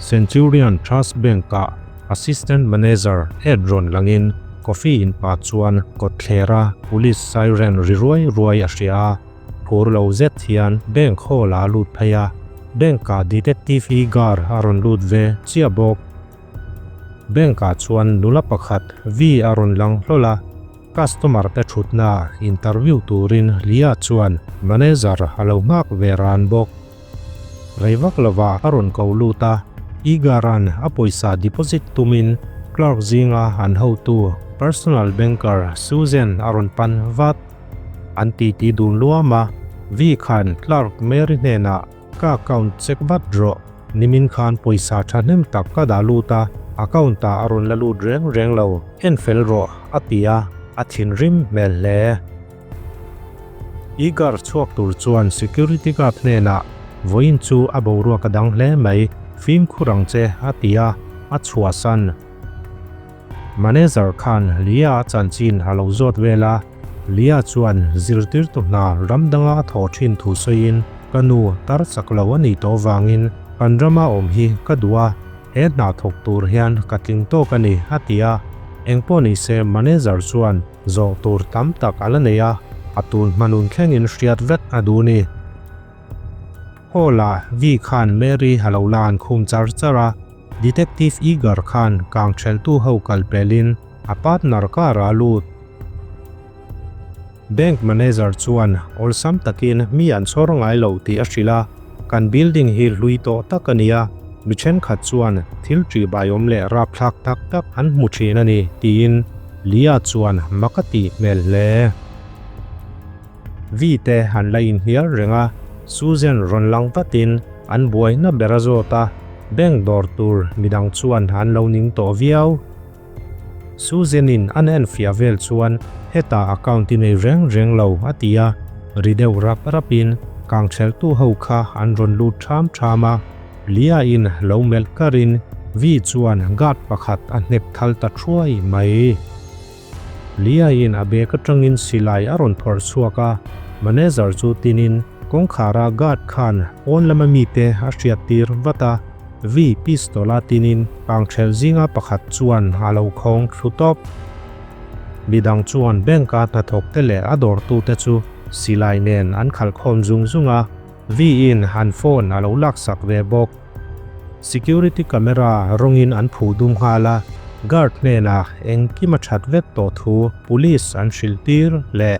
Centurion Trust Bank-ah Assistant Manager Ed rawn langin coffee in pah chuan kawtthlera police siren ri ruai ruai a hria a. Phur lo zet hian bank hall ah a lut phei a, bank ah Detective Egar a rawn lut ve chiah bawk. Bank ah chuan nula pakhat V a rawn lang hlawl a, customer te thutna ah interview turin Lia chuan manager a lo nghak ve ran bawk. Rei vak lovah a rawn ko lut a, Egar-a'n a pawisa deposit tumin clerk zinga an hotu personal banker Susan a rawn pan vat. An titi dun luam a, Vi khan Clerk Mary hnenah ka account check vat rawh, nimin khan pawisa thahnem tak ka dah lut a, account ah a rawn la lut reng reng lo, en fel rawh a ti a, a thinrim hmel hle. Igar chhuak tur chuan security guard hnenah vawiin chu a boruak a dang hle mai, fimkhur ang che a ti a, a chhuahsan. Manager khan Lia chanchin a lo zawt vel a, Lia chuan zirtirtu hna ram danga a thawh thin thu sawiin, Ka nu tar chak lo a nih tawh vangin kan rama awm hi ka duh a, he hna thawk tur hian ka tling tawk a ni, a ti a. Engpawh ni se manager chuan zawh tur tam tak a la nei a, a tun hmanun thlengin hriat vek a duh ni. Hall-ah Vi khan Mary a lo la an khum char char a. Detective Eager khan kang theltu ho kal pelin a partner car ah a lut. Bank manager chuan awlsam takin mi an chhawr ngai lo tih a hrilh a, kan building hi hlui tawh tak a nia, mi thenkhat chuan thil ṭihbaiawm leh rapthlak tak tak an hmu ṭhin a ni tiin Lia chuan mak a tih hmel hle. Vi te an la inhnial reng a, Susan rawn lang vatin an buaina ber a zawt a, bank dawr tur midang chuan an lo ning tawh viau. Susan-in an enfiah vel chuan hetah account i nei reng reng lo a ti a, ri deuh rap rapin kangtheltu ho kha an rawn lut ṭham ṭham a, Lia-in lo melh karin Vi chuan guard pakhat a hnek thal ta thuai mai. Lia-in a bag atangin silai a rawn phawrh chhuak a, manager chu tinin kawngkhara guard khan pawn lama mite a hriat tir vat a, Vi pistol a tinin kangthelh zinga pakhat chuan a lo khawng thlu tawp. Midang chuan bank-a hnathawkte leh a dawrtute chu silai nen an khalh khawm zung zung a, Vi-in an phone a lo laksak ve bawk. Security camera rawngin an phuh dum nghal a, guard hnenah engkim a that vek tawh thu police an hrilh tir leh.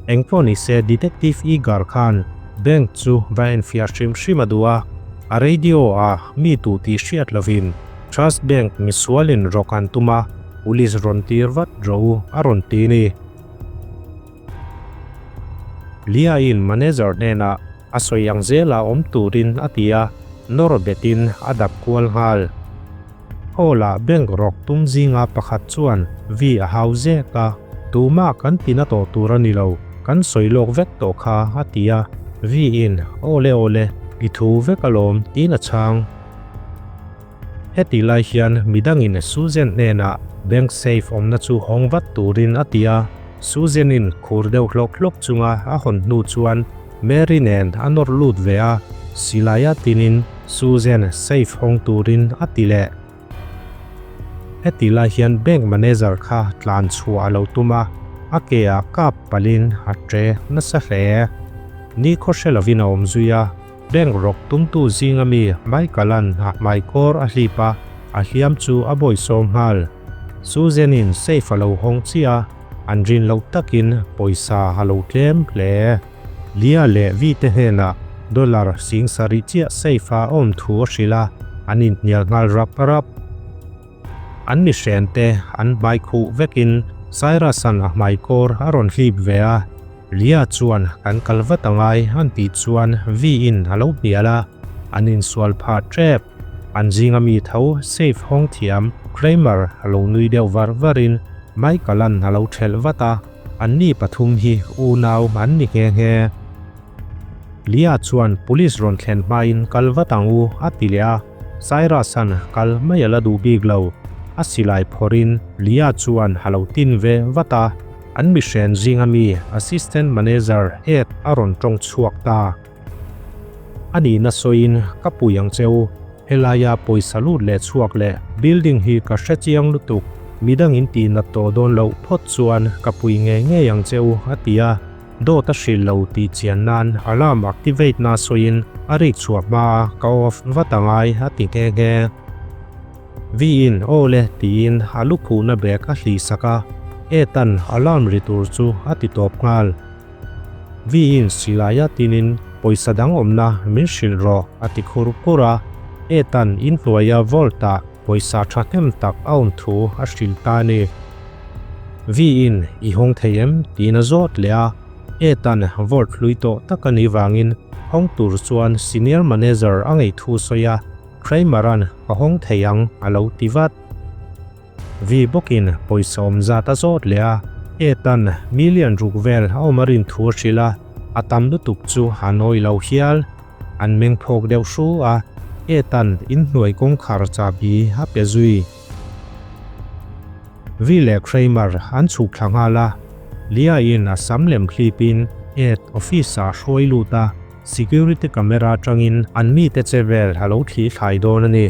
Engpawh ni se Detective Eagar khan bank chu va enfiah hrim hrim a duh a, a radio ah mi tu tih hriat lovin Trust Bank misualin rawk an tum a, police rawn tir vat rawh u a rawn ti ni. Lia-in manager hnenah a sawi ang zela awm turin a ti a, nawr betin a dap kual nghal. Hall-ah bank rawk tum zinga pakhat chuan Vi a hau zek a, Tumah kan tina tawh tur a ni lo, kan sawi lawk vek tawh kha a ti a, Vi-in Awle awle, i thu vek alawm tiin a chhang. Heti lai hian midangin Susan hnenah bank safe awmna chu hawng vat turin a ti a, Susan-in khur deuh hlawk hlawk chunga a hawn hnu chuan Mary nen a nawr lut ve a, silaia tinin Susan safe hawng turin a ti leh. Heti lai hian bank manager kha tlan chhuah a lo tum a, a ke ah kap palhin a tre nasa hle. Ni khaw hre lovin a awm zui a. Bank rawk tumtu zinga mi Michael-a'n a hmaikawr a hlip a, a hliam chu a bawisawm nghal. Susan-in safe a lo hawng chiah a, an rin loh takin pawisa a lo tlem hle. Lia leh Vi te hnenah dollar 7000 chiah safe a awm thu a hrilh a, an inhnial nghal rap rap. An mihren te an hmai khuh vekin Cyrus-a'n a hmaikawr a rawn hlip ve a, Lia chuan kan kal vat angai an tih chuan V-in a lo hnial a, an insual phah tep. An zinga mi tho safe hawng thiam Kramer a lo nui deuh var varin Michael-a'n a lo thelh vat a, anni pathum hi unau an ni nghe nghe. Lia chuan police rawn thlen hmain kal vat ang u a ti leh a, Cyrus-a'n kal mai a la duh bik lo. A silai phawrhin Lia chuan a lo tin ve vat a, an mihren zinga mi Assistant Manager Ed a rawn tawng chhuak ta. A nihna sawiin ka pui ang che u. Helaia pawisa lut leh chhuak leh building hi ka hre chiang lutuk, midang in tih nat tawh dawn loh phawt chuan ka pui ngei ngei ang che u, a ti a. Dawt a hrilh lo tih chian nan alarm activate na sawiin a rik chhuah hma a ka off vat a ngai, a ti nghe nghe. Viin aw le tiin a lu khuhna bag a hlih sak a, Ethan alarm ri tur chu a ti tawp nghal. Viin silai a tinin pawisa dang awmna min hrilh rawh a ti khur khur a, Ethan inhnuaia vault ah pawisa thahnem tak a awm thu a hrilh ta a ni. Viin i hawng thei em tiin a zawt leh a, Ethan vault hlui tawh tak a nih vangin hawng tur chuan senior manager a ngei thu sawi a, Kramer-a'n ka hawng thei ang a lo ti vat. Vi bawkin pawisa awm zat a zawt leh a, Ethan million ruk vel a awm a rin thu a hrilh a, a tam lutuk chu a nawi lo hial. An meng phawk deuh hru a, Ethan inhnuai kawngkhar chahbi a pe zui. Vi leh Kramer an chhuk thla nghal a, Leah-in a sam lem hlipin Ed office-ah a hruai lut a, Security camera atangin an mite che vel a lo thli thlai dawn a ni.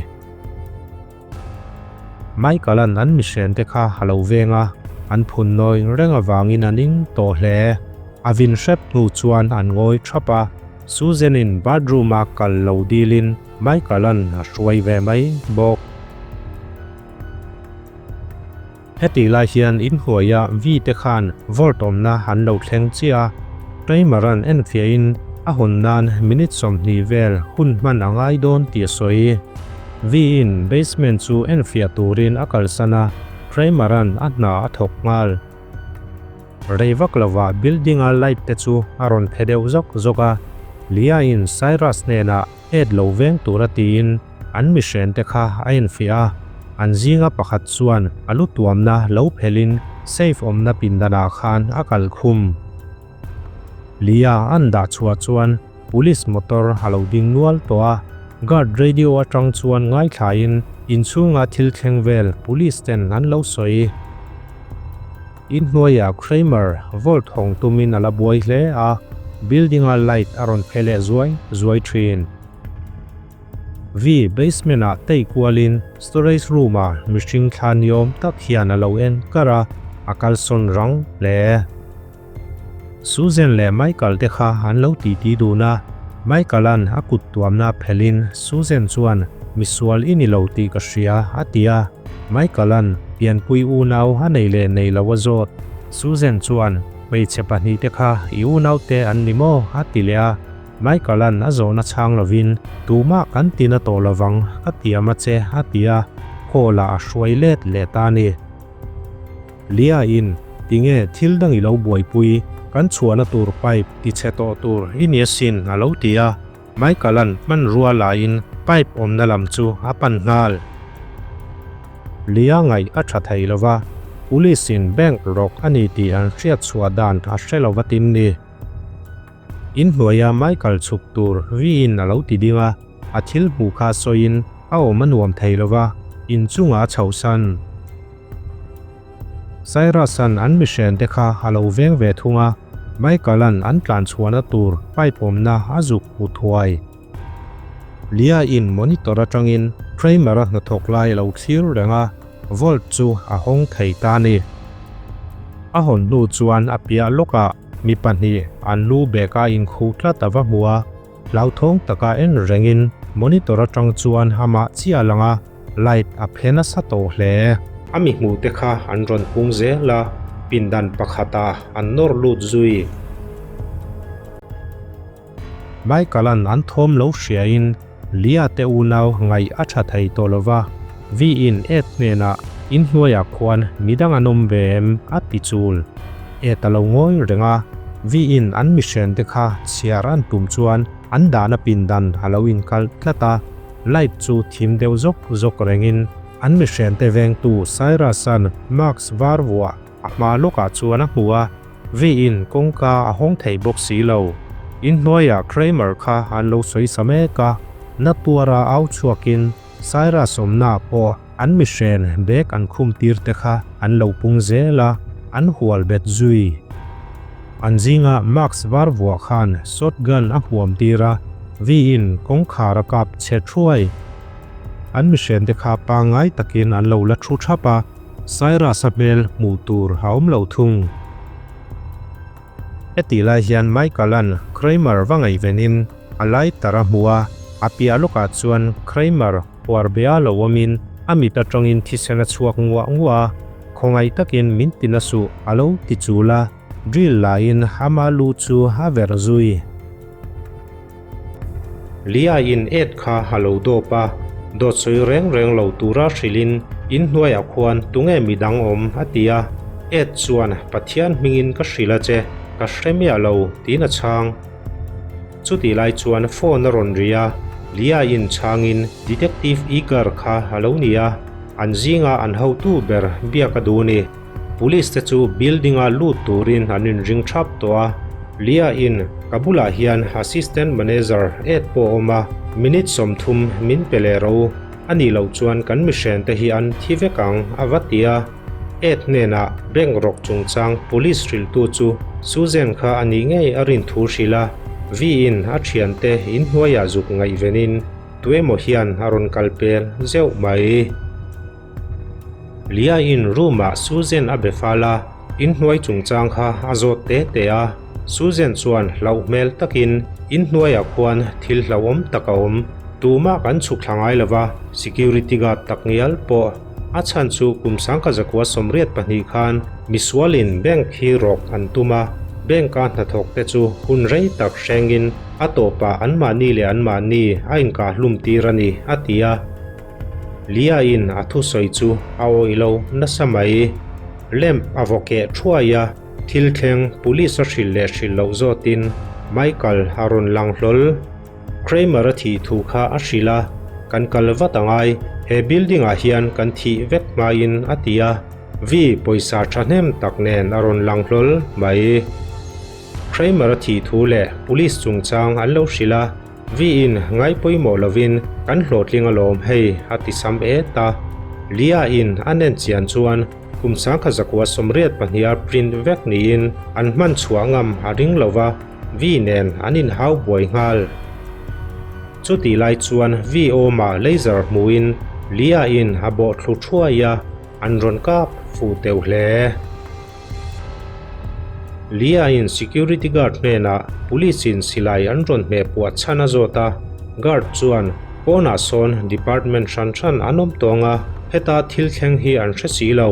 Michael-a'n an mihrente kha a lo veng a, an phun nawi reng avangin a ning tawh hle. A vin hrep hnu chuan an ngawi thap a, Susan-in bathroom-a kal lo dilin Michael-a'n a hruai ve mai bawk. Hetih lai hian inhnuaia V te khan vault awmna an lo thleng chiah a, Kramer-a'n enfiahin a hawn nan minute 20 vel hun hman a ngai dawn tih a sawi. V-in basement chu enfiah turin a kalsan a, Kramer-a'n a hna a thawk nghal. Rei vak lovah building-a light te chu a rawn phe deuh zawk zawk a, Leah-in Cyrus hnenah Ed lo veng tura tiin an mihrente kha a enfiah a, an zinga pakhat chuan a lu tuamna lo phelhin safe awmna pindanah khan a kal khum. Lia an dah chhuah chuan police motor a lo ding nual tawh a, guard radio atang chuan ngaithlain inchhunga thil thleng vel police ten an lo sawi. Inhnuaiah Kramer vault hawng tumin a la buai hle a, building-a light a rawn phe leh zuai zuai thin. V basement-ah tei kualin storage room-ah mihring thla niawm tak hian a lo en kar a, a kalsawn rang hle. Susan leh Michael te kha an lo titi dun a, Michael-a'n a kut tuamna phelhin Susan chuan misual i ni lo tih ka hria a ti a, Michael-a'n pianpui unau a nei leh nei lo a zawt. Susan chuan hmeichhe pahnih te kha i unau te an ni maw a ti leh a, Michael-a'n a zawhna chhang lovin tumah kan tina tawh lovang ka tiam a che a ti a, hall-ah a hruai let leh ta a ni. Lia-in, Tinge thil dang i lo buaipui, kan chhuahna tur pipe ti chhe tawh tur i ni asin a lo ti a, Michael-a'n hmanrua laiin pipe awmna lam chu a pan nghal. Lia ngaih a tha thei lo va, Police-in bank rawk a ni tih an hriat chhuah dan a hre lo va tin ni. Inhnuaia Michael chhuk tur Viin a lo ti ding a, a thil hmuh kha sawiin a awm a nuam thei lo va, inchungah a chhohsan. Cyrus-a'n an mihrente kha a lo veng ve thung a, Michael-a'n an tlanchhuahna tur pipe awmna a zuk hmu thuai. Leah-in monitor atangin Kramer-a hnathawk lai a lo thlir reng a, vault chu a hawng thei ta a ni. A hawn hnu chuan a piah lawkah mi pahnih an lu bag-a inkhuh tlat a va hmu a, hlauthawng taka en rengin monitor atang chuan amah chiah a lang a, light a phe nasa tawh hle. A mi hmuh te kha an rawn pung zel a, pindan pakhatah an nawr lut zui. Michael-a'n an thawm lo hriain Leah te unau ngaih a tha thei tawh lo va, V-in Ed hnenah inhnuaiah khuan midang an awm ve em a ti chul. Ed a lo ngawi reng a, V-in an mihren te kha chhiar an tum chuan an dahna pindan a lo inkalh tlat a, light chu thim deuh zawk zawk rengin an mihren te vengtu Cyrus-a'n mask var vuah a hma lawkah chuan a hmu a, Viin kawngka a hawng thei bawk si lo. Inhnuaiah Kramer kha an lo sawi sa mek a, na tuara au chhuakin Cyrus awmnaah pawh an mihren bag an khum tir te kha an lo pung zel a, an hual bet zui. An zinga mask var vuah khan shotgun a huam tir a, Viin kawngkhar a kap chhe thuai. An mihrente kha pangngai takin an lo la thu thap a, Cyrus-a hmel hmuh tur a awm lo thung. Hetih lai hian Michael-a'n Kramer va ngaihvenin a lighter a hmu a, a piah lawkah chuan Kramer huar bia lo awmin a mit atangin thisen a chhuak nguah nguah a, Khawngaih takin min ti na suh a lo ti chul a, drill lain ama lu chu a verh zui. Lia-in Ed kha a lo dawp a, dawt sawi reng reng lo tura hrilhin in hnuaiah khuan tunge midang awm a ti a, Ed chuan Pathian hmingin ka hrilh a che, ka hre miah lo tiin a chhang. Chutih lai chuan phone a rawn ri a, Lia-in chhangin Detective Eager kha a lo ni a, an zinga an hotu ber biak a duh ni. Police te chu building a lut turin an inring thap tawh a, Lia in ka bulah hian assistant manager Ed pawh a awm a, minute 30 min pe leh ro, a nih loh chuan kan mihren te hi an thi vek ang a va ti a, Ed hnenah bank rawk chungchang police hrilhtu chu Susan kha a nih ngei a rin thu hrilh a, V in a thiante inhnuaiah zuk ngaihvenin tuemaw hian a rawn kal pel zeuh mai. Lia-in room-ah Susan a be fal a, inhnuai chungchang kha a zawt te te a. Susan chuan hlauh hmel takin inhnuaiah khuan thil hlauhawm tak a awm. Tumah kan chhuk thla ngai lova, security guard tak ngial pawh. A chhan chu kum sangka zakua 82 khan misualin bank hi rawk an tum a, bank-a hnathawk te chu hun rei tak hrengin a tawpah anmahni leh anmahni a inkahhlum tir a ni, a ti a. Lia-in a thusawi chu a awih lo nasa mai. Lamp a vaw keh thuai a, thil thleng police a hrilh leh hrilh loh zawtin Michael a rawn lang hlawl. Kramer a thih thu kha a hrilh a, Kan kal vat a ngai, he building ah hian kan thih vek hmain a ti a, V pawisa thahnem tak nen a rawn lang hlawl mai. Kramer a thih thu leh police chungchang an lo hrilh a, V-in ngai pawimawh lovin kan hlawhtling alawm hei a ti sam et a. Lia-in a nen chian chuan kum sangkhat zakua 82 a print vek niin an hman chhuah ngam a ring lo va, V nen an inhau buai nghal. Chutih lai chuan V awmah laser hmuin Lia-in a bawh thlu thuai a, an rawn kap fuh teuh hle. Lia-in security guard hnenah police-in silai an rawn hmeh puah chhan a zawt a, guard chuan pawnah sawn department hran hran an awm tawng a, heta thil thleng hi an hre si lo,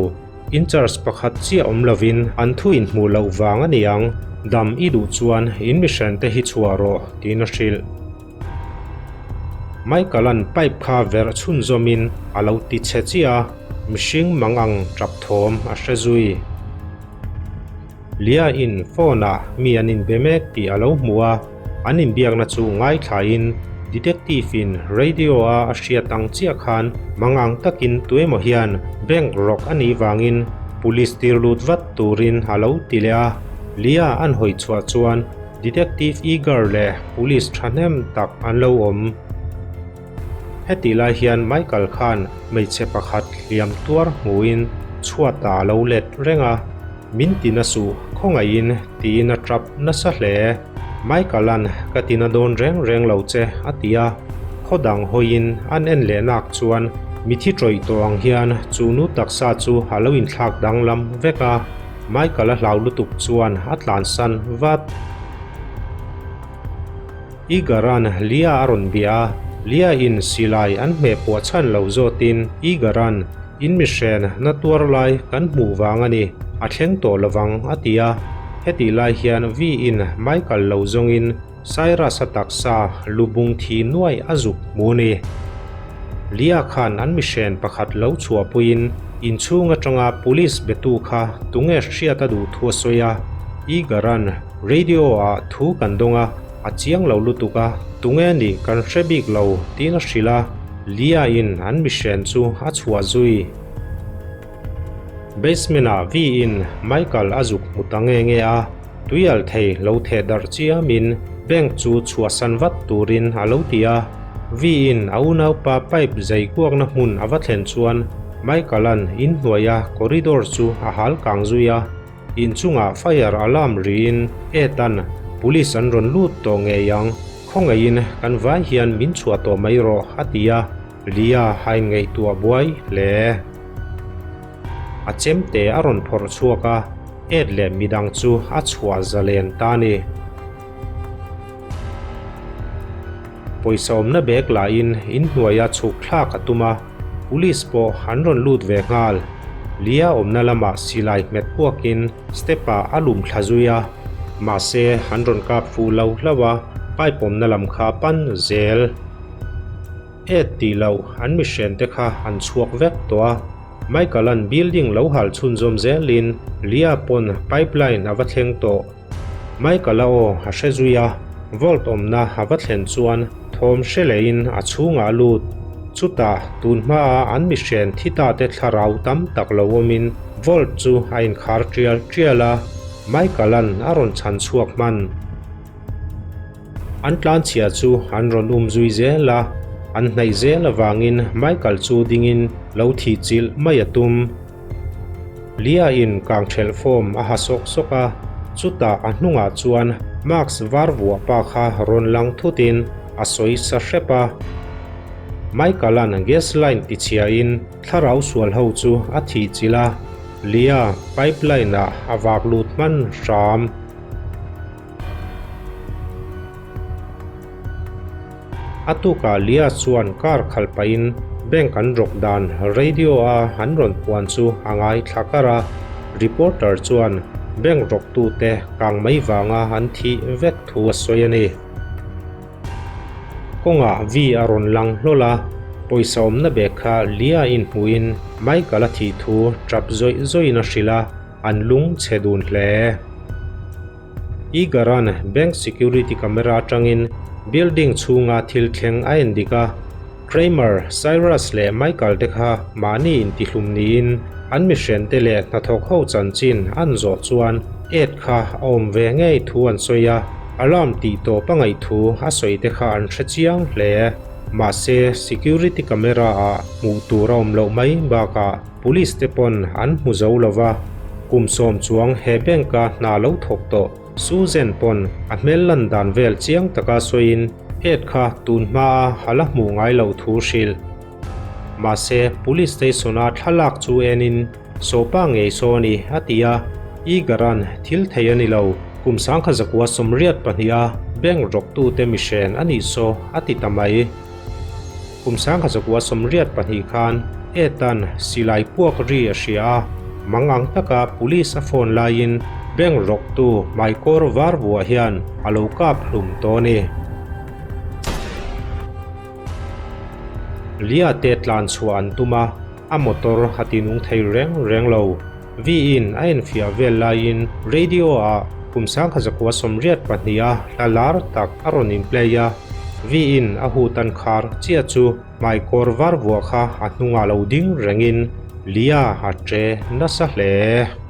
in-charge pakhat chiah awm lovin an thu inhmuh loh vang a ni ang, dam i duh chuan in mihren te hi chhuah rawh tiin a hrilh. Michael-a'n pipe kha verh chhunzawmin a lo ti chhe chiah a, mihring mang ang tap thawm a hre zui. Lia-in phone-ah mi an inbe mek tih a lo hmu a, an inbiakna chu ngaithlain detective-in radio-a a hriat ang chiah khan mang ang takin tuemaw hian bank rawk a nih vangin police tir lut vat turin a lo ti leh a. Lia an hawi chhuah chuan Detective Eager leh Police thahnem tak an lo awm. Hetih lai hian Michael khan hmeichhe pakhat hliam tuar hmuhin chhuatah a lo let reng a, Min ti na suh, khawngaihin tiin a tap nasa hle. Michael-a'n ka ti na dawn reng reng lo che a ti a, khaw dang hawiin an en leh nak chuan mithi tawih tawh ang hian chu nu taksa chu a lo inthlak danglam vek a. Michael a hlau lutuk chuan a tlansan vat. Igor-a'n Lia a rawn bia a, Lia-in silai an hmeh puah chhan lo zawtin Igor-a'n, In mihren na tuar lai kan hmuh vang a ni, a thleng tawh lovang a ti a. Hetih lai hian V-in Michael lo zawngin Cyrus-a taksa lubung thi nuai a zuk hmu ni. Lia khan an mihren pakhat lo chhuahpuiin inchhung atanga police betu kha tunge hriat a duh thu a sawi a, Igor-a'n radio-ah thu kan dawng a, a chiang lo lutuk a, tunge nih kan hre bik lo tiin a hrilh a, Lia-in an mihren chu a chhuah zui. Basement-ah V-in Michael a zuk hmu ta nge nge a. Tuial thei lo theh darh chiamin bank chu chhuahsan vat turin a lo ti a. V-in a unaupa pipe zai kuakna hmun a va thlen chuan Michael-a'n inhnuaia corridor chu a hal kang zui a. Inchungah fire alarm riin Ed-a'n police an rawn lut tawh ngei ang, khawngaihin kan vai hian min chhuah tawh mai rawh a ti a. Lia a inngaihtuah buai hle. A chemte a rawn phawrh chhuak a, Ed leh midang chu a chhuah zalen ta a ni. Pawisa awmna bag lahin inhnuaia chhuk thlak a tum a, police pawh an rawn lut ve nghal. Lia awmna lamah silai hmet puakin step ah a lum thla zui a, mahse an rawn kap fuh lo hlauh a, pipe awmna lam kha a pan zel. Et tih loh an mihren te kha an chhuak vek tawh a, Michael-a'n building lo hal chhunzawm zelin Lia pawn pipeline a va thleng tawh. Michael-a aw a hre zui a, Vault awmna a va thlen chuan thawm hre lehin a chhungah a lut. Chutah, tun hmaa an mihren thi ta te thlarau tam tak lo awmin Vault chu a inkhar tial tial a, Michael-a'n a rawn chhan chhuak hman. An tlanchhia chu an rawn um zui zel a, an hnaih zel avangin Michael chu dingin lo thih chilh mai a tum. Lia-in kangthelh form a ha sawk sawk a, chutah a hnungah chuan mask var vuah pa kha rawn lang thutin a sawi sa hrep a. Michael-a'n gas line tichhiain thlarau sual ho chu a thih chilh a, Lia pipeline-ah a vak lut hman hram. A tukah Lia chuan car khalh pahin bank an rawk dan radio a an rawn puan chu a ngaithla kar a, reporter chuan bank rawktute kang mai vanga an thih vek thu a sawi a ni. Kawngah V a rawn lang hlawl a, pawisa awmna bag kha Lia inhmuhin Michael a thih thu tap zawih zawihin a hrilh a, an lung chhe dun hle. Igaran bank security camera atangin building chhunga thil thleng a en dik a, Kramer, Cyrus leh Michael te kha mahni intihlum niin an mihrente leh hnathawk ho chanchin an zawh chuan Ed kha a awm ve ngei thu an sawi a, alarm tih tawp a ngaih thu a sawi te kha an hre chiang hle. Mahse, security camera ah hmuh tur a awm loh mai bakah Police te pawn an hmu zo lo va, kum sawm chuang he bank a hna lo thawk tawh Susan pawn a hmel lan dan vel chiang taka sawiin Ed kha tun hmaa a la hmuh ngai loh thu hrilh. Mahse, Police station a thlalak chu enin Sawpa ngei saw a ni a ti a, Eager-a'n thil thei a ni lo, kum sangkha zakua 82 a bank rawktute mihren a nih saw a ti ta mai. Kum 1982 khan Ed-a'n silai puak ri a hria a, mang ang taka police a phone laiin bank rawktu hmaikawr var vuah hian a lo kap hlum tawh a ni. Lia te tlan chhuah an tum a, a motor a tinung thei reng reng lo. V-in a enfiah vel laiin radio-ah kum 1982 a hla lar tak a rawn in-play a, V-in a hut an khar chiah chu hmaikawr var vuah kha a hnungah lo ding rengin Lia a che nasa hle.